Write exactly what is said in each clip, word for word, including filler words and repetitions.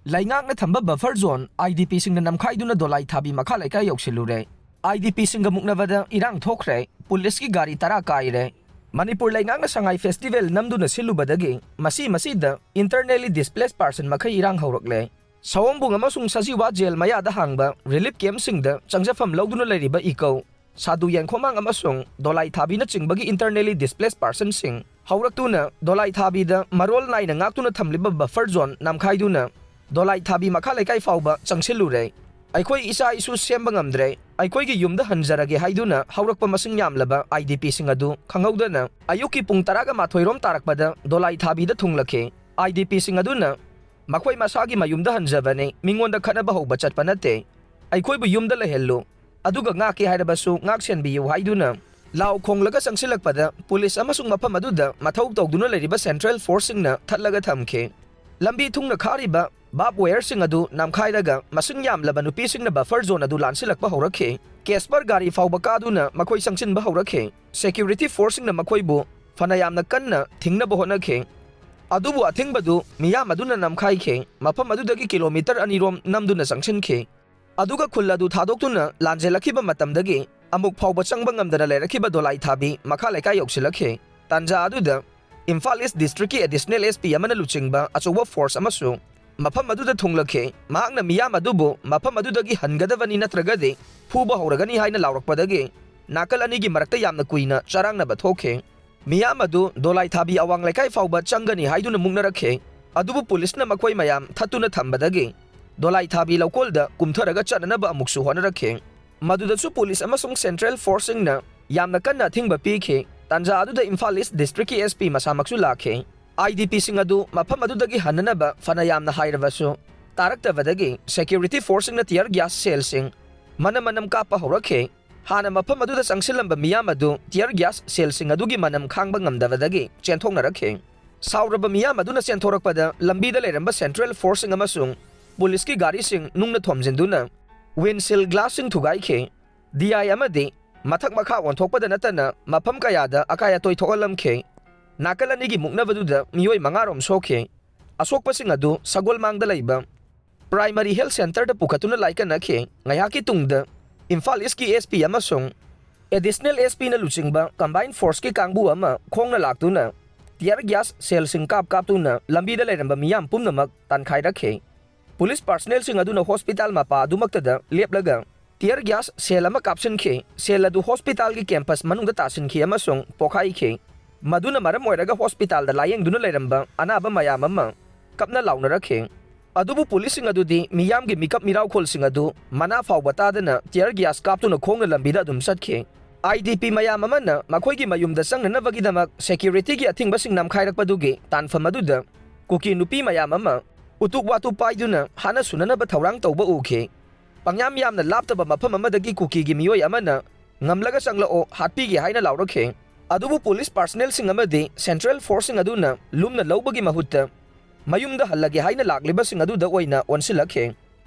ꯂꯩꯉꯥꯛꯅ ꯊꯝꯕ buffer zone, IDPꯁꯤꯡꯅ ꯅꯝꯈꯥꯏꯗꯨꯅ ꯗꯣꯂꯥꯏ ꯊꯥꯕꯤ ꯃꯈꯥ ꯂꯩꯀꯥꯏ ꯌꯧꯁꯤꯜꯂꯨꯔꯦ꯫ IDPꯁꯤꯡꯒ ꯃꯨꯛꯅꯕꯗ ꯏꯔꯥꯡ ꯊꯣꯛꯈ꯭ꯔꯦ, ꯄꯨꯂꯤꯁꯀꯤ ꯒꯥꯔꯤ ꯇꯔꯥ ꯀꯥꯏꯔꯦ꯫ ꯃꯅꯤꯄꯨꯔ ꯂꯩꯉꯥꯛꯅ ꯁꯉꯥꯏ festival ꯅꯝꯗꯨꯅ ꯁꯤꯜꯂꯨꯕꯗꯒꯤ ꯃꯁꯤ ꯃꯁꯤꯗ internally displaced person ꯃꯈꯩ ꯏꯔꯥꯡ ꯍꯧꯔꯛꯂꯦ꯫ ꯁꯑꯣꯝꯕꯨꯡ ꯑꯃꯁꯨꯡ ꯁꯖꯤꯋꯥ ꯖꯦꯜ ꯃꯌꯥꯗ ꯍꯥꯡꯕ relief campꯁꯤꯡꯗ ꯆꯪꯖꯐꯝ ꯂꯧꯗꯨꯅ ꯂꯩꯔꯤꯕ ꯏꯀꯧ, ꯁꯥꯗꯨ ꯌꯦꯡꯈꯣꯃꯥꯡ ꯑꯃꯁꯨꯡ ꯗꯣꯂꯥꯏ ꯊꯥꯕꯤꯅꯆꯤꯡꯕꯒꯤ internally displaced personꯁꯤꯡ ꯍꯧꯔꯛꯇꯨꯅ ꯗꯣꯂꯥꯏ ꯊꯥꯕꯤꯗ ꯃꯔꯣꯜ ꯅꯥꯏꯅ ꯉꯥꯛꯇꯨꯅ ꯊꯝꯂꯤꯕ buffer zone ꯅꯝꯈꯥꯏꯗꯨꯅ ꯗꯣꯂꯥꯏ ꯊꯥꯕꯤ ꯃꯈꯥ ꯂꯩꯀꯥꯏ ꯐꯥꯎꯕ ꯆꯪꯁꯤꯜꯂꯨꯔꯦ꯫ "ꯑꯩꯈꯣꯏ ꯏꯆꯥ ꯏꯁꯨ ꯁꯦꯝꯕ ꯉꯝꯗ꯭ꯔꯦ, ꯑꯩꯈꯣꯏꯒꯤ ꯌꯨꯝꯗ ꯍꯟꯖꯔꯒꯦ" ꯍꯥꯏꯗꯨꯅ ꯍꯧꯔꯛꯄ ꯃꯁꯤꯡ ꯌꯥꯝꯂꯕ IDPꯁꯤꯡ ꯑꯗꯨ ꯈꯪꯍꯧꯗꯅ ꯑꯌꯨꯛꯀꯤ ꯄꯨꯡ ꯇꯔꯥꯒ ꯃꯥꯊꯣꯏ ꯔꯣꯝ ꯇꯥꯔꯛꯄꯗ ꯗꯣꯂꯥꯏ ꯊꯥꯕꯤꯗ ꯊꯨꯡꯂꯛꯈꯤ꯫ IDPꯁꯤꯡ ꯑꯗꯨꯅ, "ꯃꯈꯣꯏ ꯃꯁꯥꯒꯤ ꯃꯌꯨꯝꯗ ꯍꯟꯖꯕꯅꯤ, ꯃꯤꯉꯣꯟꯗ ꯈꯠꯅꯕ ꯍꯧꯕ ꯆꯠꯄ ꯅꯠꯇꯦ, ꯑꯩꯈꯣꯏꯕꯨ ꯌꯨꯝꯗ ꯂꯩꯍꯜꯂꯨ, ꯑꯗꯨꯒ ꯉꯥꯛꯀꯦ ꯍꯥꯏꯔꯕꯁꯨ ꯉꯥꯛ ꯁꯦꯟꯕꯤꯌꯨ" ꯍꯥꯏꯗꯨꯅ ꯂꯥꯎ ꯈꯣꯡꯂꯒ ꯆꯪꯁꯤꯜꯂꯛꯄꯗ ꯄꯨꯂꯤꯁ ꯑꯃꯁꯨꯡ ꯃꯐꯝ ꯑꯗꯨꯗ ꯃꯊꯧ ꯇꯧꯗꯨꯅ ꯂꯩꯔꯤꯕ central forceꯁꯤꯡꯅ ꯊꯠꯂꯒ ꯊꯝꯈꯤ꯫ ꯂꯝꯕꯤ ꯊꯨꯡꯅ ꯈꯥꯔꯤꯕ barbed wireꯁꯤꯡ ꯑꯗꯨ ꯅꯝꯈꯥꯏꯔꯒ ꯃꯁꯤꯡ ꯌꯥꯝꯂꯕ ꯅꯨꯄꯤꯁꯤꯡꯅ buffer zone ꯑꯗꯨ ꯂꯥꯟꯁꯤꯜꯂꯛꯄ ꯍꯧꯔꯛꯈꯤ꯫ ꯀꯦꯁꯄꯔ ꯒꯥꯔꯤ ꯐꯥꯎꯕ ꯀꯥꯗꯨꯅ ꯃꯈꯣꯏ ꯆꯪꯁꯤꯟꯕ ꯍꯧꯔꯛꯈꯤ꯫ Security forceꯁꯤꯡꯅ ꯃꯈꯣꯏꯕꯨ ꯐꯅ ꯌꯥꯝꯅ ꯀꯟꯅ ꯊꯤꯡꯅꯕ ꯍꯣꯠꯅꯈꯤ꯫ ꯑꯗꯨꯕꯨ ꯑꯊꯤꯡꯕꯗꯨ ꯃꯤꯌꯥꯝ ꯑꯗꯨꯅ ꯅꯝꯈꯥꯏꯈꯤ꯫ ꯃꯐꯝ ꯑꯗꯨꯗꯒꯤ ꯀꯤꯂꯣꯃꯤꯇꯔ ꯑꯅꯤ ꯔꯣꯝ ꯅꯝꯗꯨꯅ ꯆꯪꯁꯤꯟꯈꯤ꯫ ꯑꯗꯨꯒ ꯈꯨꯜ ꯑꯗꯨ ꯊꯥꯗꯣꯛꯇꯨꯅ ꯂꯥꯟꯖꯦꯜꯂꯛꯈꯤꯕ ꯃꯇꯝꯗꯒꯤ ꯑꯃꯨꯛ ꯐꯥꯎꯕ ꯆꯪꯕ ꯉꯝꯗꯅ ꯂꯩꯔꯛꯈꯤꯕ ꯗꯣꯂꯥꯏ ꯊꯥꯕꯤ ꯃꯈꯥ ꯂꯩꯀꯥꯏ ꯌꯧꯁꯤꯜꯂꯛꯈꯤ꯫ ꯇꯥꯟꯖꯥ ꯑꯗꯨꯗ ꯏꯝꯐꯥꯜ ꯏꯁ ꯗꯤꯁꯇ꯭ꯔꯤꯛꯀꯤ ꯑꯦꯗꯤꯁꯅꯦꯜ SP ꯑꯃꯅ ꯂꯨꯆꯤꯡꯕ ꯑꯆꯧꯕ force ꯑꯃꯁꯨ ꯃꯐꯝ ꯑꯗꯨꯗ ꯊꯨꯡꯂꯛꯈꯤ꯫ ꯃꯍꯥꯛꯅ ꯃꯤꯌꯥꯝ ꯑꯗꯨꯕꯨ ꯃꯐꯝ ꯑꯗꯨꯗꯒꯤ ꯍꯟꯒꯗꯕꯅꯤ ꯅꯠꯇ꯭ꯔꯒꯗꯤ ꯐꯨꯕ ꯍꯧꯔꯒꯅꯤ ꯍꯥꯏꯅ ꯂꯥꯎꯔꯛꯄꯗꯒꯤ ꯅꯥꯀꯜ ꯑꯅꯤꯒꯤ ꯃꯔꯛꯇ ꯌꯥꯝꯅ ꯀꯨꯏꯅ ꯆꯔꯥꯡꯅꯕ ꯊꯣꯛꯈꯤ꯫ ꯃꯤꯌꯥꯝ ꯑꯗꯨ ꯗꯣꯂꯥꯏ ꯊꯥꯕꯤ ꯑꯋꯥꯡ ꯂꯩꯀꯥꯏ ꯐꯥꯎꯕ ꯆꯪꯒꯅꯤ ꯍꯥꯏꯗꯨꯅ ꯃꯨꯛꯅꯔꯛꯈꯤ꯫ ꯑꯗꯨꯕꯨ ꯄꯨꯂꯤꯁꯅ ꯃꯈꯣꯏ ꯃꯌꯥꯝ ꯊꯠꯇꯨꯅ ꯊꯝꯕꯗꯒꯤ ꯗꯣꯂꯥꯏ ꯊꯥꯕꯤ ꯂꯧꯀꯣꯜꯗ ꯀꯨꯝꯊꯔꯒ ꯆꯠꯅꯅꯕ ꯑꯃꯨꯛꯁꯨ ꯍꯣꯠꯅꯔꯛꯈꯤ꯫ ꯃꯗꯨꯗꯁꯨ ꯄꯨꯂꯤꯁ ꯑꯃꯁꯨꯡ central forceꯁꯤꯡꯅ ꯌꯥꯝꯅ ꯀꯟꯅ ꯑꯊꯤꯡꯕ ꯄꯤꯈꯤ꯫ ꯇꯥꯟꯖꯥ ꯑꯗꯨꯗ ꯏꯝꯐꯥꯜ ꯏꯁ ꯗꯤꯁꯇ꯭ꯔꯤꯛꯀꯤ SP ꯃꯁꯥꯃꯛꯁꯨ ꯂꯥꯛꯈꯤ꯫ IDPꯁꯤꯡ ꯑꯗꯨ ꯃꯐꯝ ꯑꯗꯨꯗꯒꯤ ꯍꯟꯅꯅꯕ ꯐꯅ ꯌꯥꯝꯅ ꯍꯥꯏꯔꯕꯁꯨ ꯇꯥꯔꯛꯇꯕꯗꯒꯤ security forceꯁꯤꯡꯅ tear gas shellꯁꯤꯡ ꯃꯅꯝ ꯃꯅꯝ ꯀꯥꯞꯄ ꯍꯧꯔꯛꯈꯤ꯫ ꯍꯥꯟꯅ ꯃꯐꯝ ꯑꯗꯨꯗ ꯆꯪꯁꯤꯜꯂꯝꯕ ꯃꯤꯌꯥꯝ ꯑꯗꯨ tear gas shellꯁꯤꯡ ꯑꯗꯨꯒꯤ ꯃꯅꯝ ꯈꯥꯡꯕ ꯉꯝꯗꯕꯗꯒꯤ ꯆꯦꯟꯊꯣꯛꯅꯔꯛꯈꯤ꯫ ꯁꯥꯎꯔꯕ ꯃꯤꯌꯥꯝ ꯑꯗꯨꯅ ꯆꯦꯟꯊꯣꯔꯛꯄꯗ ꯂꯝꯕꯤꯗ ꯂꯩꯔꯝꯕ central forceꯁꯤꯡ ꯑꯃꯁꯨꯡ ꯄꯨꯂꯤꯁꯀꯤ ꯒꯥꯔꯤꯁꯤꯡ ꯅꯨꯡꯅ ꯊꯣꯝꯖꯤꯟꯗꯨꯅ windshield glassꯁꯤꯡ ꯊꯨꯒꯥꯏꯈꯤ꯫ DI ꯑꯃꯗꯤ ꯃꯊꯛ ꯃꯈꯥ ꯑꯣꯟꯊꯣꯛꯄꯗ ꯅꯠꯇꯅ ꯃꯐꯝ ꯀꯌꯥꯗ ꯑꯀꯥꯏ ꯑꯇꯣꯏ ꯊꯣꯛꯍꯜꯂꯝꯈꯤ꯫ ꯅꯥꯀꯜ ꯑꯅꯤꯒꯤ ꯃꯨꯛꯅꯕꯗꯨꯗ ꯃꯤꯑꯣꯏ ꯃꯉꯥ ꯔꯣꯝ ꯁꯣꯛꯈꯤ꯫ ꯑꯁꯣꯛꯄꯁꯤꯡ ꯑꯗꯨ ꯁꯒꯣꯜꯃꯥꯡꯗ ꯂꯩꯕ Primary Health Centreꯗ ꯄꯨꯈꯠꯇꯨꯅ ꯂꯥꯏꯀꯠꯅꯈꯤ꯫ ꯉꯥꯏꯍꯥꯛꯀꯤ ꯇꯨꯡꯗ ꯏꯝꯐꯥꯜ ꯏꯁꯀꯤ SP ꯑꯃꯁꯨꯡ Additional SPꯅ ꯂꯨꯆꯤꯡꯕ Combined Forceꯀꯤ ꯀꯥꯡꯕꯨ ꯑꯃ ꯈꯣꯡꯅ ꯂꯥꯛꯇꯨꯅ tear gas shellꯁꯤꯡ ꯀꯥꯞ ꯀꯥꯞꯇꯨꯅ ꯂꯝꯕꯤꯗ ꯂꯩꯔꯝꯕ ꯃꯤꯌꯥꯝ ꯄꯨꯝꯅꯃꯛ ꯇꯥꯟꯈꯥꯏꯔꯛꯈꯤ꯫ ꯄꯨꯂꯤꯁ personnelꯁꯤꯡ ꯑꯗꯨꯅ ꯍꯣꯁꯄꯤꯇꯥꯜ ꯃꯄꯥ ꯑꯗꯨꯃꯛꯇꯗ ꯂꯦꯞꯂꯒ tear gas shell ꯑꯃ ꯀꯥꯞꯁꯤꯟꯈꯤ꯫ Shell ꯑꯗꯨ ꯍꯣꯁꯄꯤꯇꯥꯜꯒꯤ campus ꯃꯅꯨꯡꯗ ꯇꯥꯁꯤꯟꯈꯤ ꯑꯃꯁꯨꯡ ꯄꯣꯈꯥꯏꯈꯤ꯫ ꯃꯗꯨꯅ ꯃꯔꯝ ꯑꯣꯏꯔꯒ ꯍꯣꯁꯄꯤꯇꯥꯜꯗ ꯂꯥꯌꯦꯡꯗꯨꯅ ꯂꯩꯔꯝꯕ ꯑꯅꯥꯕ ꯃꯌꯥꯝ ꯑꯃ ꯀꯞꯅ ꯂꯥꯎꯅꯔꯛꯈꯤ꯫ ꯑꯗꯨꯕꯨ ꯄꯨꯂꯤꯁꯁꯤꯡ ꯑꯗꯨꯗꯤ ꯃꯤꯌꯥꯝꯒꯤ ꯃꯤꯀꯞ ꯃꯤꯔꯥꯎꯈꯣꯜꯁꯤꯡ ꯑꯗꯨ ꯃꯅꯥ ꯐꯥꯎꯕ ꯇꯥꯗꯅ tear gas ꯀꯥꯞꯇꯨꯅ ꯈꯣꯡꯅ ꯂꯝꯕꯤꯗ ꯑꯗꯨꯝ ꯆꯠꯈꯤ꯫ IDP ꯃꯌꯥꯝ ꯑꯃꯅ ꯃꯈꯣꯏꯒꯤ ꯃꯌꯨꯝꯗ ꯆꯪꯅꯅꯕꯒꯤꯗꯃꯛ securityꯒꯤ ꯑꯊꯤꯡꯕꯁꯤꯡ ꯅꯝꯈꯥꯏꯔꯛꯄꯗꯨꯒꯤ ꯇꯥꯟꯐꯝ ꯑꯗꯨꯗ ꯀꯨꯀꯤ ꯅꯨꯄꯤ ꯃꯌꯥꯝ ꯑꯃ ꯎꯇꯨꯛ ꯋꯥꯇꯨꯞ ꯄꯥꯏꯗꯨꯅ ꯍꯥꯠꯅ ꯁꯨꯅꯅꯕ ꯊꯧꯔꯥꯡ ꯇꯧꯕ ꯎꯈꯤ꯫ ꯄꯪꯌꯥꯝ ꯌꯥꯝꯅ ꯂꯥꯞꯇꯕ ꯃꯐꯝ ꯑꯃꯗꯒꯤ ꯀꯨꯀꯤꯒꯤ ꯃꯤꯑꯣꯏ ꯑꯃꯅ "ꯉꯝꯂꯒ ꯆꯪꯂꯛꯑꯣ, ꯍꯥꯠꯄꯤꯒꯦ" ꯍꯥꯏꯅ ꯂꯥꯎꯔꯛꯈꯤ꯫ ꯑꯗꯨꯕꯨ ꯄꯨꯂꯤꯁ personnelꯁꯤꯡ ꯑꯃꯗꯤ Central Forceꯁꯤꯡ ꯑꯗꯨꯅ ꯂꯨꯝꯅ ꯂꯧꯕꯒꯤ ꯃꯍꯨꯠꯇ ꯃꯌꯨꯝꯗ ꯍꯜꯂꯒꯦ ꯍꯥꯏꯅ ꯂꯥꯛꯂꯤꯕꯁꯤꯡ ꯑꯗꯨꯗ ꯑꯣꯏꯅ ꯑꯣꯟꯁꯤꯜꯂꯛꯈꯤ꯫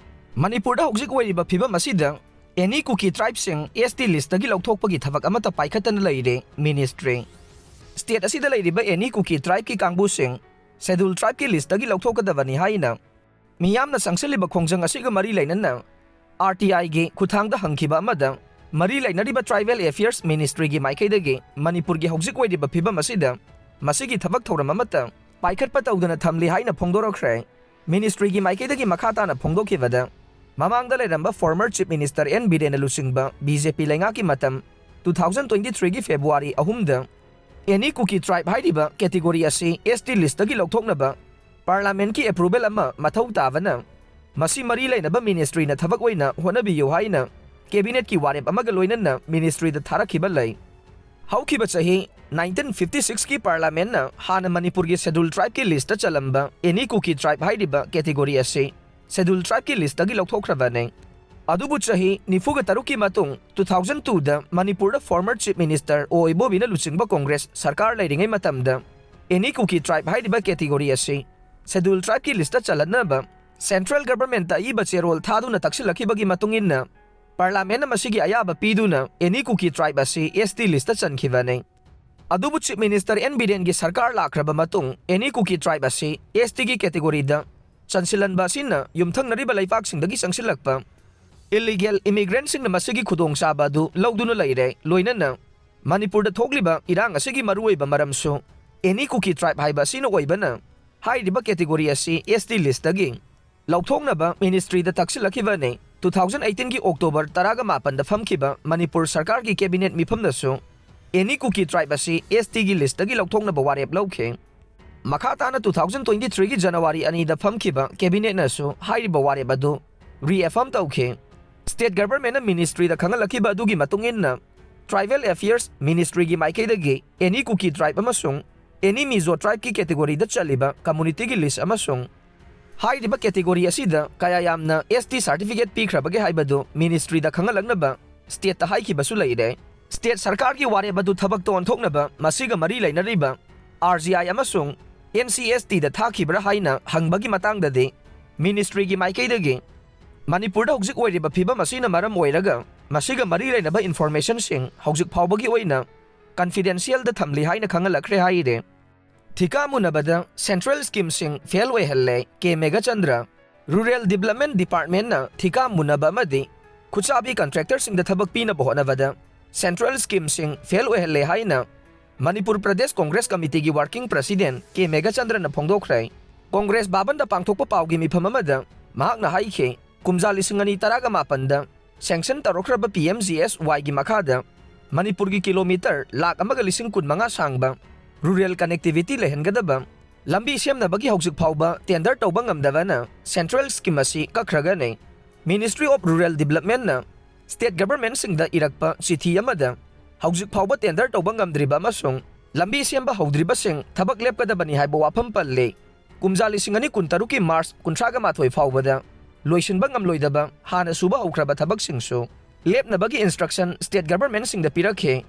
ꯃꯅꯤꯄꯨꯔꯗ ꯍꯧꯖꯤꯛ ꯑꯣꯏꯔꯤꯕ ꯐꯤꯕꯝ ꯑꯁꯤꯗ any ꯀꯨꯀꯤ tribeꯁꯤꯡ ST listꯇꯒꯤ ꯂꯧꯊꯣꯛꯄꯒꯤ ꯊꯕꯛ ꯑꯃꯠꯇ ꯄꯥꯏꯈꯠꯇꯅ ꯂꯩꯔꯦ ministry꯫ State ꯑꯁꯤꯗ ꯂꯩꯔꯤꯕ any ꯀꯨꯀꯤ tribeꯀꯤ ꯀꯥꯡꯕꯨꯁꯤꯡ Scheduled tribeꯀꯤ listꯇꯒꯤ ꯂꯧꯊꯣꯛꯀꯗꯕꯅꯤ ꯍꯥꯏꯅ ꯃꯤꯌꯥꯝꯅ ꯆꯪꯁꯤꯜꯂꯤꯕ ꯈꯣꯡꯖꯪ ꯑꯁꯤꯒ ꯃꯔꯤ ꯂꯩꯅꯅ RTIꯒꯤ ꯈꯨꯠꯊꯥꯡꯗ ꯍꯪꯈꯤꯕ ꯑꯃꯗ ꯃꯔꯤ ꯂꯩꯅꯔꯤꯕ Tribal Affairs ministryꯒꯤ ꯃꯥꯏꯀꯩꯗꯒꯤ ꯃꯅꯤꯄꯨꯔꯒꯤ ꯍꯧꯖꯤꯛ ꯑꯣꯏꯔꯤꯕ ꯐꯤꯕꯝ ꯑꯁꯤꯗ ꯃꯁꯤꯒꯤ ꯊꯕꯛ ꯊꯧꯔꯝ ꯑꯃꯠꯇ ꯄꯥꯏꯈꯠꯄ ꯇꯧꯗꯅ ꯊꯝꯂꯤ ꯍꯥꯏꯅ ꯐꯣꯡꯗꯣꯔꯛꯈ꯭ꯔꯦ꯫ Ministryꯒꯤ ꯃꯥꯏꯀꯩꯗꯒꯤ ꯃꯈꯥ ꯇꯥꯅ ꯐꯣꯡꯗꯣꯛꯈꯤꯕꯗ, ꯃꯃꯥꯡꯗ ꯂꯩꯔꯝꯕ former Chief Minister N ꯕꯤꯔꯦꯟꯅ ꯂꯨꯆꯤꯡꯕ BJP ꯂꯩꯉꯥꯛꯀꯤ ꯃꯇꯝ two thousand twenty threeꯒꯤ February ꯑꯍꯨꯝꯗ any ꯀꯨꯀꯤ tribe ꯍꯥꯏꯔꯤꯕ category ꯑꯁꯤ ST listꯇꯒꯤ ꯂꯧꯊꯣꯛꯅꯕ Parliamentꯀꯤ approval ꯑꯃ ꯃꯊꯧ ꯇꯥꯕꯅ, ꯃꯁꯤ ꯃꯔꯤ ꯂꯩꯅꯕ ministryꯅ ꯊꯕꯛ ꯑꯣꯏꯅ ꯍꯣꯠꯅꯕꯤꯌꯨ ꯍꯥꯏꯅ Cabinetꯀꯤ ꯋꯥꯔꯦꯞ ꯑꯃꯒ ꯂꯣꯏꯅꯅ ministryꯗ ꯊꯥꯔꯛꯈꯤꯕ ꯂꯩ꯫ ꯍꯧꯈꯤꯕ ꯆꯍꯤ nineteen fifty sixꯀꯤ Parliamentꯅ ꯍꯥꯟꯅ ꯃꯅꯤꯄꯨꯔꯒꯤ Scheduled tribeꯀꯤ listꯇ ꯆꯜꯂꯝꯕ any ꯀꯨꯀꯤ tribe ꯍꯥꯏꯔꯤꯕ category ꯑꯁꯤ Scheduled tribeꯀꯤ listꯇꯒꯤ ꯂꯧꯊꯣꯛꯈ꯭ꯔꯕꯅꯤ꯫ ꯑꯗꯨꯕꯨ ꯆꯍꯤ ꯅꯤꯐꯨꯒ ꯇꯔꯨꯛꯀꯤ ꯃꯇꯨꯡ two thousand twoꯗ ꯃꯅꯤꯄꯨꯔꯗ former Chief Minister ꯑꯣ ꯏꯕꯣꯕꯤꯅ ꯂꯨꯆꯤꯡꯕ Congress ꯁꯔꯀꯥꯔ ꯂꯩꯔꯤꯉꯩ ꯃꯇꯝꯗ any ꯀꯨꯀꯤ tribe ꯍꯥꯏꯔꯤꯕ category ꯑꯁꯤ Scheduled tribeꯀꯤ listꯇ ꯆꯜꯍꯟꯅꯕ Central Governmentꯇ ꯑꯏꯕ ꯆꯦꯔꯣꯜ ꯊꯥꯗꯨꯅ ꯇꯛꯁꯤꯜꯂꯛꯈꯤꯕꯒꯤ ꯃꯇꯨꯡ ꯏꯟꯅ Parliamentꯅ ꯃꯁꯤꯒꯤ ꯑꯌꯥꯕ ꯄꯤꯗꯨꯅ any ꯀꯨꯀꯤ tribe ꯑꯁꯤ ST listꯇ ꯆꯟꯈꯤꯕꯅꯤ꯫ ꯑꯗꯨꯕꯨ Chief Minister N ꯕꯤꯔꯦꯟꯒꯤ ꯁꯔꯀꯥꯔ ꯂꯥꯛꯈ꯭ꯔꯕ ꯃꯇꯨꯡ ꯑꯦꯅꯤ ꯀꯨꯀꯤ tribe ꯑꯁꯤ S T ꯒꯤ category ꯗ ꯆꯟꯁꯤꯜꯍꯟꯕ ꯑꯁꯤꯅ ꯌꯨꯝꯊꯪꯅꯔꯤꯕ ꯂꯩꯕꯥꯛꯁꯤꯡꯗꯒꯤ ꯆꯪꯁꯤꯜꯂꯛꯄ illegal immigrant ꯁꯤꯡꯅ ꯃꯁꯤꯒꯤ ꯈꯨꯗꯣꯡꯆꯥꯕ ꯑꯗꯨ ꯂꯧꯗꯨꯅ ꯂꯩꯔꯦ꯫ ꯂꯣꯏꯅꯅ ꯃꯅꯤꯄꯨꯔꯗ ꯊꯣꯛꯂꯤꯕ ꯏꯔꯥꯡ ꯑꯁꯤꯒꯤ ꯃꯔꯨꯑꯣꯏꯕ ꯃꯔꯝꯁꯨ ꯑꯦꯅꯤ ꯀꯨꯀꯤ tribe ꯍꯥꯏꯕ ꯑꯁꯤꯅ ꯑꯣꯏꯕꯅ, ꯍꯥꯏꯔꯤꯕ category ꯑꯁꯤ S T list ꯇꯒꯤ ꯂꯧꯊꯣꯛꯅꯕ ministry ꯗ ꯇꯛꯁꯤꯜꯂꯛꯈꯤꯕꯅꯤ꯫ Two thousand eighteen ꯒꯤ October ꯇꯔꯥꯒ ꯃꯥꯄꯟꯗ ꯐꯝꯈꯤꯕ ꯃꯅꯤꯄꯨꯔ ꯁꯔꯀꯥꯔꯒꯤ cabinet ꯃꯤꯐꯝꯗꯁꯨ ꯑꯦꯅꯤ ꯀꯨꯀꯤ tribe ꯑꯁꯤ S T ꯒꯤ list ꯇꯒꯤ ꯂꯧꯊꯣꯛꯅꯕ ꯋꯥꯔꯦꯞ ꯂꯧꯈꯤ꯫ ꯃꯈꯥ ꯇꯥꯅ two thousand twenty three ꯒꯤ January ꯑꯅꯤꯗ ꯐꯝꯈꯤꯕ cabinet ꯅꯁꯨ ꯍꯥꯏꯔꯤꯕ ꯋꯥꯔꯦꯞ ꯑꯗꯨ reaffirm ꯇꯧꯈꯤ꯫ State government ꯅ ministry ꯗ ꯈꯪꯍꯜꯂꯛꯈꯤꯕ ꯑꯗꯨꯒꯤ ꯃꯇꯨꯡ ꯏꯟꯅ, Tribal Affairs ministry ꯒꯤ ꯃꯥꯏꯀꯩꯗꯒꯤ ꯑꯦꯅꯤ ꯀꯨꯀꯤ tribe ꯑꯃꯁꯨꯡ ꯑꯦꯅꯤ ꯃꯤꯖꯣ tribe ꯀꯤ category ꯗ ꯆꯜꯂꯤꯕ community ꯒꯤ list ꯑꯃꯁꯨꯡ ꯍꯥꯏꯔꯤꯕ category ꯑꯁꯤꯗ ꯀꯌꯥ ꯌꯥꯝꯅ S T certificate ꯄꯤꯈ꯭ꯔꯕꯒꯦ ꯍꯥꯏꯕꯗꯨ ministry ꯗ ꯈꯪꯍꯜꯂꯛꯅꯕ state ꯇ ꯍꯥꯏꯈꯤꯕꯁꯨ ꯂꯩꯔꯦ꯫ State ꯁꯔꯀꯥꯔꯒꯤ ꯋꯥꯔꯦꯞ ꯑꯗꯨ ꯊꯕꯛꯇ ꯑꯣꯟꯊꯣꯛꯅꯕ ꯃꯁꯤꯒ ꯃꯔꯤ ꯂꯩꯅꯔꯤꯕ R G I ꯑꯃꯁꯨꯡ N C S T ꯗ ꯊꯥꯈꯤꯕ꯭ꯔꯥ ꯍꯥꯏꯅ ꯍꯪꯕꯒꯤ ꯃꯇꯥꯡꯗꯗꯤ, ministry ꯒꯤ ꯃꯥꯏꯀꯩꯗꯒꯤ ꯃꯅꯤꯄꯨꯔꯗ ꯍꯧꯖꯤꯛ ꯑꯣꯏꯔꯤꯕ ꯐꯤꯕꯝ ꯑꯁꯤꯅ ꯃꯔꯝ ꯑꯣꯏꯔꯒ ꯃꯁꯤꯒ ꯃꯔꯤ ꯂꯩꯅꯕ information ꯁꯤꯡ ꯍꯧꯖꯤꯛ ꯐꯥꯎꯕꯒꯤ ꯑꯣꯏꯅ confidential ꯗ ꯊꯝꯂꯤ ꯍꯥꯏꯅ ꯈꯪꯍꯜꯂꯛꯈ꯭ꯔꯦ ꯍꯥꯏꯔꯦ꯫ ꯊꯤꯀꯥ ꯃꯨꯟꯅꯕꯗ central scheme ꯁꯤꯡ fail ꯑꯣꯏꯍꯜꯂꯦ, ꯀꯦ ꯃꯦꯘꯆꯟꯗ꯭ꯔ꯫ Rural Development Department ꯅ ꯊꯤꯀꯥ ꯃꯨꯟꯅꯕ ꯑꯃꯗꯤ ꯈꯨꯠꯁꯥꯕꯤ contractor ꯁꯤꯡꯗ ꯊꯕꯛ ꯄꯤꯅꯕ ꯍꯣꯠꯅꯕꯗ central scheme ꯁꯤꯡ fail ꯑꯣꯏꯍꯜꯂꯦ ꯍꯥꯏꯅ ꯃꯅꯤꯄꯨꯔ ꯄ꯭ꯔꯗꯦꯁ ꯀꯣꯡꯒ꯭ꯔꯦꯁ ꯀꯃꯤꯇꯤꯒꯤ working president ꯀꯦ ꯃꯦꯘꯆꯟꯗ꯭ꯔꯅ ꯐꯣꯡꯗꯣꯛꯈ꯭ꯔꯦ꯫ ꯀꯣꯡꯒ꯭ꯔꯦꯁ ꯚꯕꯟꯗ ꯄꯥꯡꯊꯣꯛꯄ ꯄꯥꯎꯒꯤ ꯃꯤꯐꯝ ꯑꯃꯗ ꯃꯍꯥꯛꯅ ꯍꯥꯏꯈꯤ, ꯀꯨꯝꯖꯥ ꯂꯤꯁꯤꯡ ꯑꯅꯤ ꯇꯔꯥꯒ ꯃꯥꯄꯟꯗ sanction ꯇꯧꯔꯛꯈ꯭ꯔꯕ P M G S Y ꯒꯤ ꯃꯈꯥꯗ ꯃꯅꯤꯄꯨꯔꯒꯤ kilometre ꯂꯥꯈ ꯑꯃꯒ ꯂꯤꯁꯤꯡ ꯀꯨꯟꯃꯉꯥ ꯁꯥꯡꯕ rural connectivity ꯂꯩꯍꯟꯒꯗꯕ ꯂꯝꯕꯤ ꯁꯦꯝꯅꯕꯒꯤ ꯍꯧꯖꯤꯛ ꯐꯥꯎꯕ tender ꯇꯧꯕ ꯉꯝꯗꯕꯅ central scheme ꯑꯁꯤ ꯀꯛꯈ꯭ꯔꯒꯅꯤ꯫ Ministry of Rural Development ꯅ state government ꯁꯤꯡꯗ ꯏꯔꯛꯄ ꯆꯤꯊꯤ ꯑꯃꯗ ꯍꯧꯖꯤꯛ ꯐꯥꯎꯕ tender ꯇꯧꯕ ꯉꯝꯗ꯭ꯔꯤꯕ ꯑꯃꯁꯨꯡ ꯂꯝꯕꯤ ꯁꯦꯝꯕ ꯍꯧꯗ꯭ꯔꯤꯕꯁꯤꯡ ꯊꯕꯛ ꯂꯦꯞꯀꯗꯕꯅꯤ ꯍꯥꯏꯕ ꯋꯥꯐꯝ ꯄꯜꯂꯤ꯫ ꯀꯨꯝꯖꯥ ꯂꯤꯁꯤꯡ ꯑꯅꯤ ꯀꯨꯟꯇꯔꯨꯛꯀꯤ March ꯀꯨꯟꯊ꯭ꯔꯥꯒ ꯃꯥꯊꯣꯏ ꯐꯥꯎꯕꯗ ꯂꯣꯏꯁꯤꯟꯕ ꯉꯝꯂꯣꯏꯗꯕ ꯍꯥꯟꯅ ꯁꯨꯕ ꯍꯧꯈ꯭ꯔꯕ ꯊꯕꯛꯁꯤꯡꯁꯨ ꯂꯦꯞꯅꯕꯒꯤ instruction state government ꯁꯤꯡꯗ ꯄꯤꯔꯛꯈꯤ꯫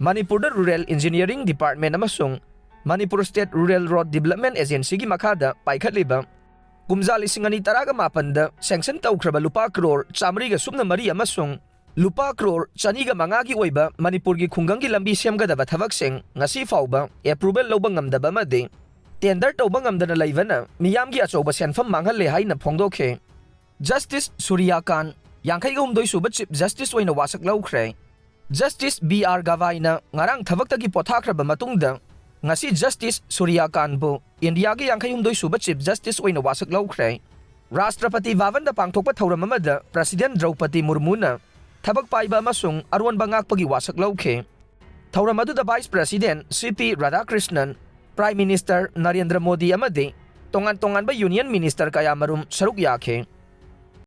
ꯃꯅꯤꯄꯨꯔꯗ Rural Engineering Department ꯑꯃꯁꯨꯡ Manipur State Rural Road Development Agency ꯒꯤ ꯃꯈꯥꯗ ꯄꯥꯏꯈꯠꯂꯤꯕ ꯀꯨꯝꯖꯥ ꯂꯤꯁꯤꯡ ꯑꯅꯤ ꯇꯔꯥꯒ ꯃꯥꯄꯟꯗ sanction ꯇꯧꯈ꯭ꯔꯕ ꯂꯨꯄꯥ ꯀ꯭ꯔꯣꯔ ꯆꯥꯃꯔꯤꯒ ꯁꯨꯞꯅ ꯃꯔꯤ ꯑꯃꯁꯨꯡ ꯂꯨꯄꯥ ꯀ꯭ꯔꯣꯔ ꯆꯅꯤꯒ ꯃꯉꯥꯒꯤ ꯑꯣꯏꯕ ꯃꯅꯤꯄꯨꯔꯒꯤ ꯈꯨꯡꯒꯪꯒꯤ ꯂꯝꯕꯤ ꯁꯦꯝꯒꯗꯕ ꯊꯕꯛꯁꯤꯡ ꯉꯁꯤ ꯐꯥꯎꯕ ꯑꯦꯄ꯭ꯔꯨꯕꯦꯜ ꯂꯧꯕ ꯉꯝꯗꯕ ꯑꯃꯗꯤ ꯇꯦꯟꯗꯔ ꯇꯧꯕ ꯉꯝꯗꯅ ꯂꯩꯕꯅ ꯃꯤꯌꯥꯝꯒꯤ ꯑꯆꯧꯕ ꯁꯦꯟꯐꯝ ꯃꯥꯡꯍꯜꯂꯦ ꯍꯥꯏꯅ ꯐꯣꯡꯗꯣꯛꯈꯤ꯫ ꯖꯁꯇꯤꯁ ꯁꯨꯔꯤꯌꯥꯀꯥꯟ, ꯌꯥꯡꯈꯩ ꯍꯨꯝꯗꯣꯏ ꯁꯨꯕ ꯆꯤꯐ ꯖꯁꯇꯤꯁ ꯑꯣꯏꯅ ꯋꯥꯁꯛ ꯂꯧꯈ꯭ꯔꯦ꯫ ꯖꯁꯇꯤꯁ ꯕꯤ ꯑꯥꯔ ꯒꯚꯥꯏꯅ ꯉꯔꯥꯡ ꯊꯕꯛꯇꯒꯤ ꯄꯣꯊꯥꯈ꯭ꯔꯕ ꯃꯇꯨꯡꯗ ꯉꯁꯤ ꯖꯁꯇꯤꯁ ꯁꯨꯔꯤꯌꯥꯀꯥꯟꯕꯨ ꯏꯟꯗꯤꯌꯥꯒꯤ ꯌꯥꯡꯈꯩ ꯍꯨꯝꯗꯣꯏ ꯁꯨꯕ ꯆꯤꯐ ꯖꯁꯇꯤꯁ ꯑꯣꯏꯅ ꯋꯥꯁꯛ ꯂꯧꯈ꯭ꯔꯦ꯫ ꯔꯥꯁꯇ꯭ꯔꯄꯇꯤ ꯚꯕꯟꯗ ꯄꯥꯡꯊꯣꯛꯄ ꯊꯧꯔꯝ ꯑꯃꯗ ꯄ꯭ꯔꯁꯤꯗꯦꯟ ꯗ꯭ꯔꯧꯄꯗꯤ ꯃꯨꯔꯃꯨꯅ ꯊꯕꯛ ꯄꯥꯏꯕ ꯑꯃꯁꯨꯡ ꯑꯔꯣꯟꯕ ꯉꯥꯛꯄꯒꯤ ꯋꯥꯁꯛ ꯂꯧꯈꯤ꯫ ꯊꯧꯔꯝ ꯑꯗꯨꯗ ꯚꯥꯏꯁ ꯄ꯭ꯔꯁꯤꯗꯦꯟ ꯁꯤ ꯄꯤ ꯔꯥꯙꯥꯀ꯭ꯔꯤꯁꯅꯟ, ꯄ꯭ꯔꯥꯏꯝ ꯃꯤꯅꯤꯁꯇꯔ ꯅꯔꯦꯟꯗ꯭ꯔ ꯃꯣꯗꯤ ꯑꯃꯗꯤ ꯇꯣꯉꯥꯟ ꯇꯣꯉꯥꯟꯕ ꯌꯨꯅꯤꯌꯟ ꯃꯤꯅꯤꯁꯇꯔ ꯀꯌꯥꯃꯔꯨꯝ ꯁꯔꯨꯛ ꯌꯥꯈꯤ꯫